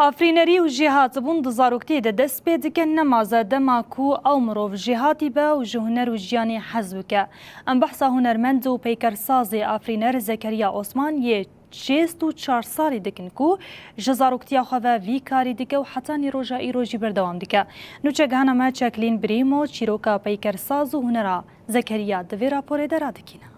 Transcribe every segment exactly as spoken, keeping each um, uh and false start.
Afrînerî û jêhatibûn di zaroktiyê de dest pê dike, nema ze dema ku ew mirov jêhatî be û ji huner û jiyanê hez bike. Em behsa hunermend û peykersazê afrîner Zekeriya Osman yê şêst û çar salî dikin ku ji zaroktiya xwe ve vî karî dike û heta nî roja îro jî berdewam dike. Nûçegihana me Çeklîn Brîmo çîroka peykersaz û hunera Zekeriya di vê raporê de radikîne.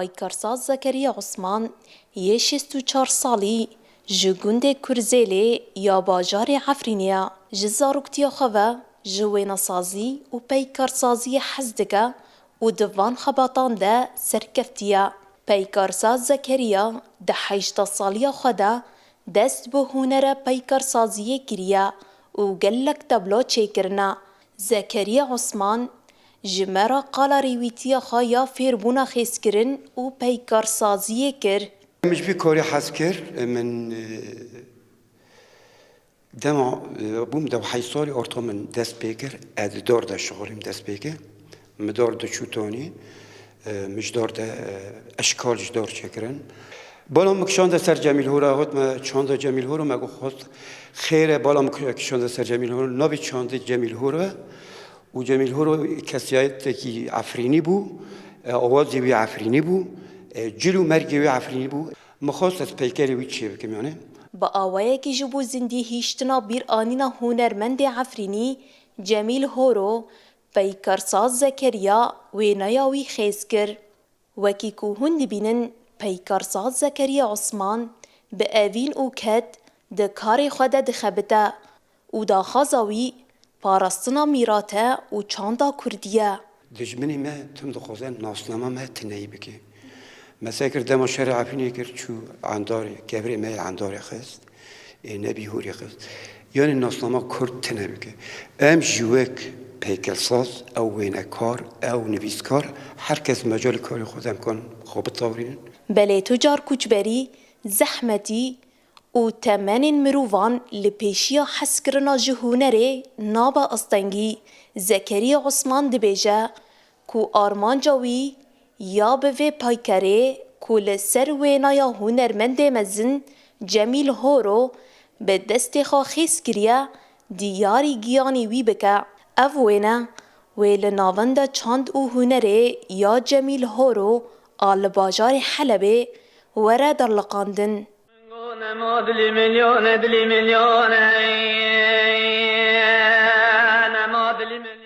Peykarsaz Zekeriya Osman yê şêst û çar salî ji gundê Kurzêlê ya bajarê Efrînê ye. Ji zaroktiya xwe ve ji wênesazî û peykarsaziyê hez dike û di van xebatan de serkeftiye. Peykarsaz Zekeriya di heştê saliya xwe de dest bi hunera peykarsaziyê kiriye û gelek tablo çêkirine. Zekeriya Osman ji me re qala rêwîtiya xwe ya fêrbûna xêzkirin û peykarsaziyê kir. Min ji vî karî hez kir, min, e, dema, e, bûm deh û heşt salî orta min dest pê kir, ez di dar de şixulîm dest pê kir. Min dar diçû tanî, e, min ji dar de, e, eşkal ji dar çêkirin. Bala min kişande ser Cemîl Hora, got me çanda Cemîl Hora, me got xwest xêr e, bala min kişande ser Cemîl Hora, navê çandê Cemîl Hora. Û Cemîl Horo kesîyetekî Efrînî bû, e, awazê wî Efrînî bû, e, cil û mergê wî Efrînî bû. Min xwest ez peykerê wî çêbikim, yanî. Bi awayekî ji bo zindî hiştina bîranîna hunermendê Efrînî Cemîl Horo, peykarsaz Zekeriya wêneya wî xêz kir. Wekî ku hûn dibînin, peykarsaz Zekeriya Osman bi evîn û ked di karê xwe de dixebite û daxwaza wî parastina mîrate û çanda kurdî ye. Dijminê me tim dixwaze nasnama me tineyî bike. Me se kir dema şerê Efrînê kir çû Endarê, kevirê me yê Endarê xist. Ê nebî hûrê xist. Yanî nasnama kurd tune bike. Em jî wek peykersaz, ew wênekar, ew nivîskar, her kes mecalê karê xwe de em kan xwe bitawrînin. Belê tu car koçberî, zehmetî û temenên mirovan li pêşiya hezkirina ji hunerê nabe astengî. Zekeriya Osman dibêje, ku armanca wî ya bi vê peykerê ku li ser wêneya hunermendê mezin Cemîl Horo bi destê xwe xêz kiriye, diyarî giyanî wî bike. Ev wêne wê li Navenda Çand û Hunerê ya Cemîl Horo a li bajarê Helebê were derliqandin.